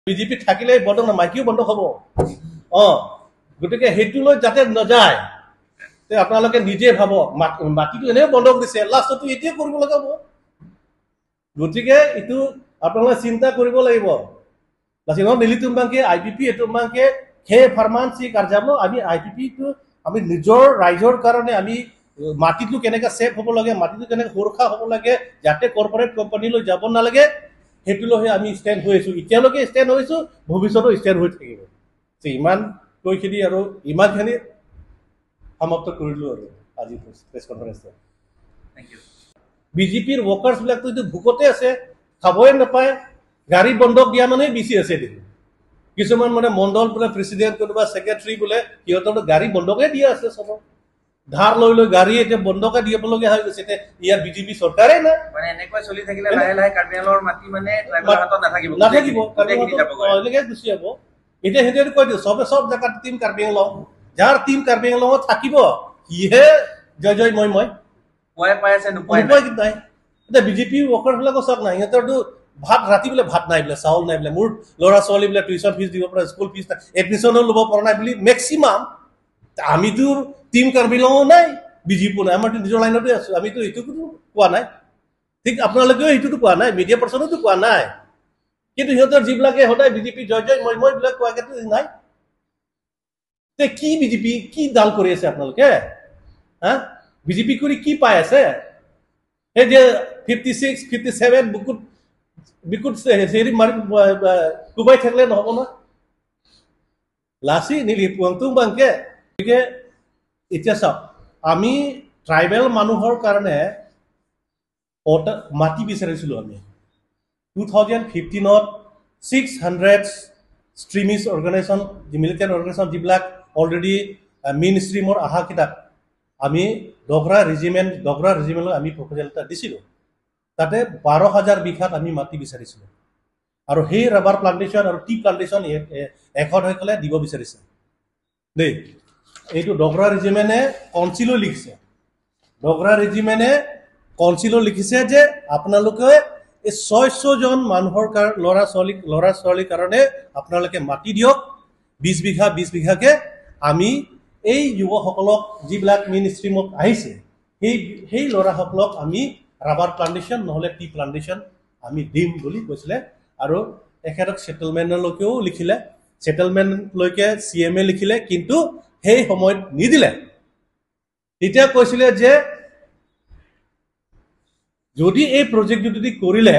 BJP থাকিলে বন্ধ নহয়, মাইকীও বন্ধ হ'ব। গতিকে সেইটোলৈ যাতে নাযায়, আপোনালোকে নিজে ভাবক। মাটিটো এনেও বন্ধক দিছে, লাষ্টতো এতিয়া কৰিব লগা হ'ব। গতিকে এইটো আপোনালোকে চিন্তা কৰিব লাগিব। নিলিতুম্বাংকে আই পি পি এইটোম্বাংকে সেই ফাৰ্মাচী কাৰ্যালয় আমি আই পি পিটো আমি নিজৰ ৰাইজৰ কাৰণে আমি মাটিটো কেনেকৈ ছেভ হ'ব লাগে, মাটিটো কেনেকৈ সুৰক্ষা হ'ব লাগে, যাতে কৰ্পৰেট কোম্পানীলৈ যাব নালাগে, সেইটোলৈহে আমি ষ্টেণ্ড হৈ আছোঁ। এতিয়ালৈকে ষ্টেণ্ড হৈছোঁ, ভৱিষ্যতো ষ্টেণ্ড হৈ থাকিব। ইমান কৈখিনি আৰু ইমানখিনি সমাপ্ত কৰিলোঁ আৰু আজি প্ৰেছ কনফাৰেন্সত। Thank U. বিজেপিৰ ৱৰ্কাৰ্ছবিলাকতো এইটো ভোকতে আছে, খাবই নাপায়। গাড়ী বন্ধক দিয়া মানুহে বেছি আছে দেখোন। কিছুমান মানে মণ্ডল বোলে প্ৰেচিডেণ্ট, কোনোবা ছেক্ৰেটাৰী বোলে, সিহঁতৰ গাড়ী বন্ধকে দিয়া আছে। চবৰ ধাৰ লৈ লৈ গাড়ী এতিয়া বন্ধকে দিবলগীয়া হৈ গৈছে। এতিয়া ইয়াত বিজেপি চৰকাৰেই নাই। মানে এনেকৈ চলি থাকিলে লাহে লাহে কাৰ্বি আংলঙৰ মাটি মানে ট্ৰাইবেলৰ হাতত নাথাকিব, নাথাকিব, গোটেইখিনি যাবগৈ। এনেকে গুচি যাব। এতিয়া সেইটোৱে কৈ দিওঁ, চবে চব জেগাত টিম কাৰ্বি আংলং, যাৰ টিম কাৰ্বি আংলঙত থাকিব সিহে জয় জয় মই মই পোৱাই পাই আছে, নোপোৱাই নোপোৱাই নাই। এতিয়া বিজেপি ৱৰ্কাৰবিলাকো চাওক না, সিহঁতৰতো ভাত ৰাতি বোলে ভাত নাই বোলে, চাউল নাই বোলে, মোৰ ল'ৰা ছোৱালী বোলে টিউচন ফিজ দিব পৰা, স্কুল ফিজ নাই, এডমিশ্যনো ল'ব পৰা নাই বুলি মেক্সিমাম। আমিতো টিম কাৰ্বি আংলঙো নাই, বিজেপিও নাই, আমাৰতো নিজৰ লাইনতে আছো। আমিতো এইটোতো কোৱা নাই, ঠিক আপোনালোকেও সেইটোতো কোৱা নাই, মিডিয়া পাৰ্চনতো কোৱা নাই। কিন্তু সিহঁতৰ যিবিলাকে সদায় বিজেপি জয় জয় মই মই বিলাক কোৱাকেতো নাই। তে কি বিজেপি কি দাল কৰি আছে আপোনালোকে? হা, বিজেপি কৰি কি পাই আছে? সেই যে 56 57 বুকুত বিকুট হেৰি মাৰি কোবাই থাকিলে নহ'ব নহয়। লাচি নিলি পুৱাংটুং বাংকে। গতিকে এতিয়া চাওক, আমি ট্ৰাইবেল মানুহৰ কাৰণে মাটি বিচাৰিছিলোঁ। আমি 2015ত 600 ষ্ট্ৰিমিষ্ট অৰ্গেনাইজেশ্যন, মিলিটেণ্ট অৰ্গেনাইজেশ্যন যিবিলাক অলৰেডি মেইন ষ্ট্ৰীমৰ অহাকেইটাক আমি ডগৰা ৰেজিমেণ্টলৈ আমি প্ৰপ'জেল এটা দিছিলোঁ। তাতে 12,000 বিঘাত আমি মাটি বিচাৰিছিলোঁ আৰু সেই ৰাবাৰ প্লান্টেশ্যন আৰু টি প্লান্টেশ্যন এখেতসকলে দিব বিচাৰিছে দেই। এইটো ডগৰা ৰেজিমেণ্টে কাউন্সিলো লিখিছে, ডগৰা ৰেজিমেণ্টে কাউন্সিলো লিখিছে যে আপোনালোকে এই 600জন মানুহৰ ল'ৰা ছোৱালীৰ কাৰণে আপোনালোকে মাটি দিয়ক, 20 বিঘা 20 বিঘাকে। আমি এই যুৱকসকলক যিবিলাক মেইন ষ্ট্ৰীমত আহিছে সেই ল'ৰাসকলক আমি ৰাবাৰ প্লান্টেশ্যন নহ'লে টি প্লান্টেশ্যন আমি দিম বুলি কৈছিলে। আৰু তেখেতক ছেটেলমেণ্টলৈকেও লিখিলে, ছেটেলমেণ্টলৈকে চি এম এ লিখিলে, কিন্তু সেই সময়ত নিদিলে। তেতিয়া কৈছিলে যে যদি এই প্ৰজেক্টটো যদি কৰিলে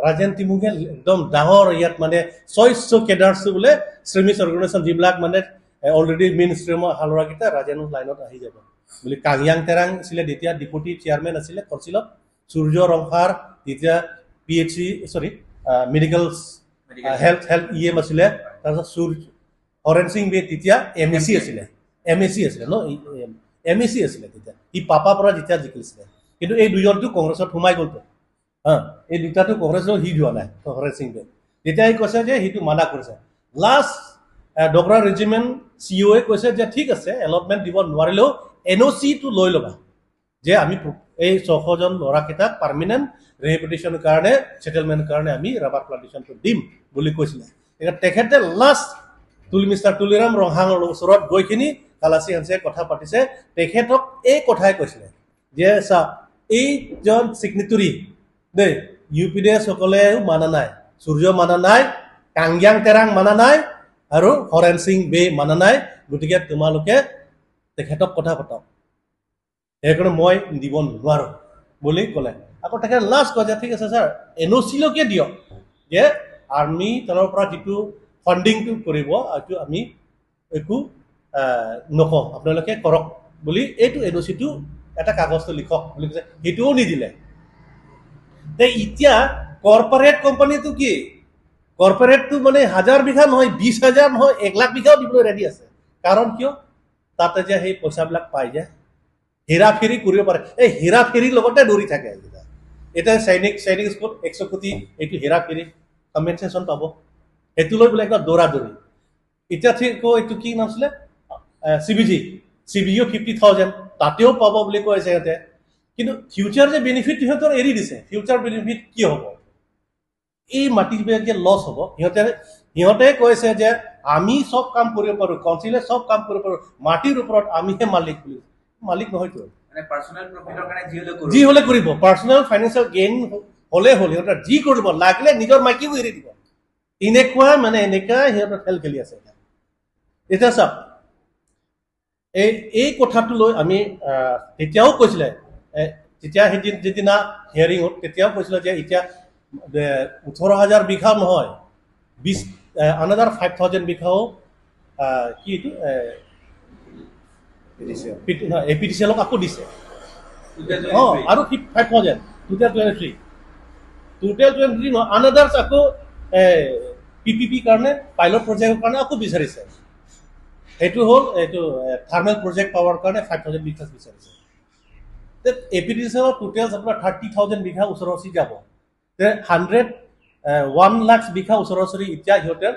ৰাজেন তিমুঙে একদম ডাঙৰ ইয়াত মানে 600 কেডাৰ্ছ বোলে ষ্ট্ৰীমিষ্ট অৰ্গেনাইজেশ্যন যিবিলাক মানে অলৰেডি মেইন ষ্ট্ৰীমৰ অহা ল'ৰাকেইটা ৰাজেনৰ লাইনত আহি যাব বুলি। কাংয়াং তেৰাং আছিলে তেতিয়া ডেপুটি চেয়াৰমেন আছিলে কাউন্সিলত, সূৰ্য ৰংহাৰ তেতিয়া P H C sorry medical health E M আছিলে, তাৰপিছত সূৰ্য হৰেণ সিং বে তেতিয়া এম এ চি আছিলে, এম এ চি আছিলে ন, এম এ চি আছিলে তেতিয়া, সি পাপাৰ পৰা যেতিয়া জিকিছিলে। কিন্তু এই দুজনটো কংগ্ৰেছত সোমাই গ'লতো, হা, এই দুটাটো কংগ্ৰেছত সি যোৱা নাই হৰেণ সিং বে। তেতিয়া সি কৈছে যে সেইটো মানা কৰিছে। লাষ্ট ডগৰা ৰেজিমেণ্ট চি অ' এ কৈছে যে ঠিক আছে, এলটমেণ্ট দিব নোৱাৰিলেও এন অ' চিটো লৈ ল'বা যে আমি এই 600জন ল'ৰাকেইটাক পাৰ্মানেণ্ট ৰিহেবিলিটেশ্যনৰ কাৰণে, ছেটেলমেণ্টৰ কাৰণে আমি ৰাবাৰ প্লান্টেশ্যনটো দিম বুলি কৈছিলে। এতিয়া তেখেতে লাষ্ট মিষ্টাৰ তুলিৰাম ৰংহাঙৰ ওচৰত গৈখিনি কালাচি হানছে কথা পাতিছে। তেখেতক এই কথাই কৈছিলে যে চাওক, এইজন চিগনেটৰী দেই, ইউ পি ডি এছসকলেও মানা নাই, সূৰ্য মানা নাই, কাংয়াং তেৰাং মানা নাই আৰু হৰেণ সিং বে মানা নাই, গতিকে তোমালোকে তেখেতক কথা পাতক, সেইকাৰণে মই দিব নোৱাৰোঁ বুলি ক'লে। আকৌ তেখেতে লাষ্ট কয় যে ঠিক আছে ছাৰ, এন অ' চিলৈকে দিয়ক যে আৰ্মি তলৰ পৰা যিটো ফাণ্ডিংটো কৰিব এইটো আমি একো নকওঁ, আপোনালোকে কৰক বুলি এইটো এন অ' চিটো এটা কাগজটো লিখক বুলি কৈছে, সেইটোও নিদিলে। তে এতিয়া কৰ্পৰেট কোম্পানীটো কি, কৰ্পৰেটটো মানে 1000 বিঘা নহয়, 20,000 নহয়, 1 লাখ বিঘাও দিবলৈ ৰেডি আছে। কাৰণ কিয়, তাতে যে সেই পইচাবিলাক পাই যায়, হেৰাফেৰি কৰিব পাৰে। এই হেৰাফেৰিৰ লগতে দৌৰি থাকে এইকেইটা। এতিয়া সৈনিক স্কুল 100 কোটি এইটো হেৰাফেৰি কম্পেনচেশ্যন পাব, সেইটো লৈ বোলে একদম দৌৰা দৌৰি। এতিয়া ঠিক এইটো কি নাম আছিলে, C B G, C B জিও 50,000 তাতেও পাব বুলি কৈ আছে সিহঁতে। কিন্তু ফিউচাৰ যে বেনিফিট সিহঁতৰ এৰি দিছে, ফিউচাৰ বেনিফিট কি হ'ব? এই মাটিবিলাক যে লছ হ'ব, সিহঁতে কৈছে যে আমি চব কাম কৰিব পাৰোঁ, কাউন্সিলে চব কাম কৰিব পাৰোঁ, মাটিৰ ওপৰত আমিহে মালিক বুলি। মালিক নহয়তো, যি হ'লে কৰিব, পাৰ্চনেল ফাইনেন্সিয়েল গেইন হ'লে হ'ল, সিহঁতে যি কৰিব লাগিলে নিজৰ মাইকীও এৰি দিব। এনেকুৱা মানে এনেকুৱা সিহঁতৰ খেল খেলি আছে। এতিয়া চাওক, এই কথাটো লৈ আমি তেতিয়াও কৈছিলে, তেতিয়া সেইদিন যিদিনা হিয়াৰিঙত তেতিয়াও কৈছিলে যে এতিয়া 18,000 বিঘা নহয়, আনাদাৰ 5,000 বিঘাও কি এইটো এ পি ডি চি এলক আকৌ দিছে। অঁ, আৰু 5,000 টোটেল 23, টোটেল 23 নহয়, আনাদাৰ্ছ আকৌ পি পি পি কাৰণে পাইলট প্ৰজেক্টৰ কাৰণে আকৌ বিচাৰিছে। সেইটো হ'ল এইটো থাৰ্মেল প্ৰজেক্ট পাৱাৰ কাৰণে 5,000 বিঘা বিচাৰিছে। এ পি ডি চি এলৰ টোটেল আপোনাৰ 30,000 বিঘা ওচৰা ওচৰি যাব, 1 লাখ বিঘা ওচৰা ওচৰি এতিয়া সিহঁতে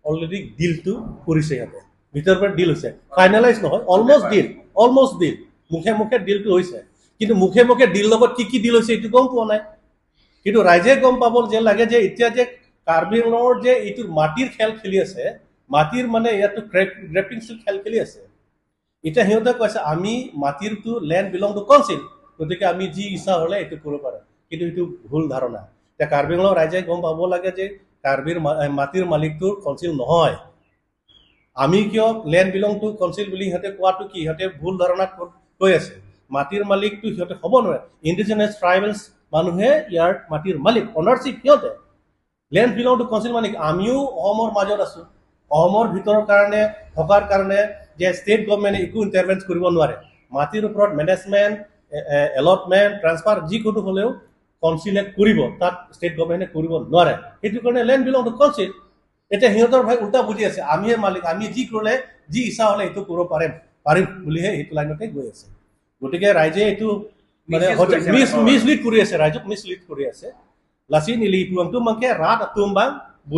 অলৰেডি ডিলটো কৰিছে। সিহঁতে ভিতৰৰ পৰা ডিল হৈছে, ফাইনেলাইজ নহয়, অলমষ্ট ডিল, অলমষ্ট ডিল, মুখে মুখে ডিলটো হৈছে। কিন্তু মুখে মুখে ডিল লগত কি কি ডিল হৈছে এইটো গম পোৱা নাই। কিন্তু ৰাইজে গম পাব যে লাগে যে এতিয়া যে কাৰ্বি আংলঙৰ যে এইটো মাটিৰ খেল খেলি আছে, মাটিৰ মানে ইয়াতো গ্ৰেপিং খেল খেলি আছে। এতিয়া সিহঁতে কৈছে আমি মাটিৰটো লেণ্ড বিলং টু কাউন্সিল, গতিকে আমি যি ইচ্ছা হ'লে এইটো কৰিব পাৰোঁ। কিন্তু এইটো ভুল ধাৰণা। এতিয়া কাৰ্বি আংলঙৰ ৰাইজে গম পাব লাগে যে কাৰ্বিৰ মাটিৰ মালিকটোৰ কাউন্সিল নহয়। আমি কিয় লেণ্ড বিলং টু কাউন্সিল বুলি সিহঁতে কোৱাটো কি, সিহঁতে ভুল ধাৰণা কৈ আছে। মাটিৰ মালিকটো সিহঁতে হ'ব নোৱাৰে। ইণ্ডিজিনাছ ট্ৰাইবেলছ মানুহে ইয়াৰ মাটিৰ মালিক, অনাৰশ্বিপ সিহঁতে। লেণ্ড বিলং টু কাউন্সিল মানে আমিও অসমৰ মাজত আছোঁ, অসমৰ ভিতৰৰ কাৰণে থকাৰ কাৰণে যে ষ্টেট গভমেণ্টে একো ইণ্টাৰভেঞ্চ কৰিব নোৱাৰে। মাটিৰ ওপৰত মেনেজমেণ্ট, এলটমেণ্ট, ট্ৰান্সফাৰ যিকোনো হ'লেও কাউন্সিলে কৰিব, তাত ষ্টেট গভমেণ্টে কৰিব নোৱাৰে। সেইটো কাৰণে লেণ্ড বিলং টু কাউন্সিল। এতিয়া সিহঁতৰ ভাই উল্টা বুজি আছে, আমিহে মালিক, আমি যি কৰিলে যি ইচ্ছা হ'লে সেইটো কৰিব পাৰিম বুলিহে সেইটো লাইনতে গৈ আছে। গতিকে ৰাইজে এইটো মানে মিছলিড কৰি আছে, ৰাইজক মিছলিড কৰি আছে। লাচি নিলি পুৱাংটো মাংকে ৰাত তুম্বাং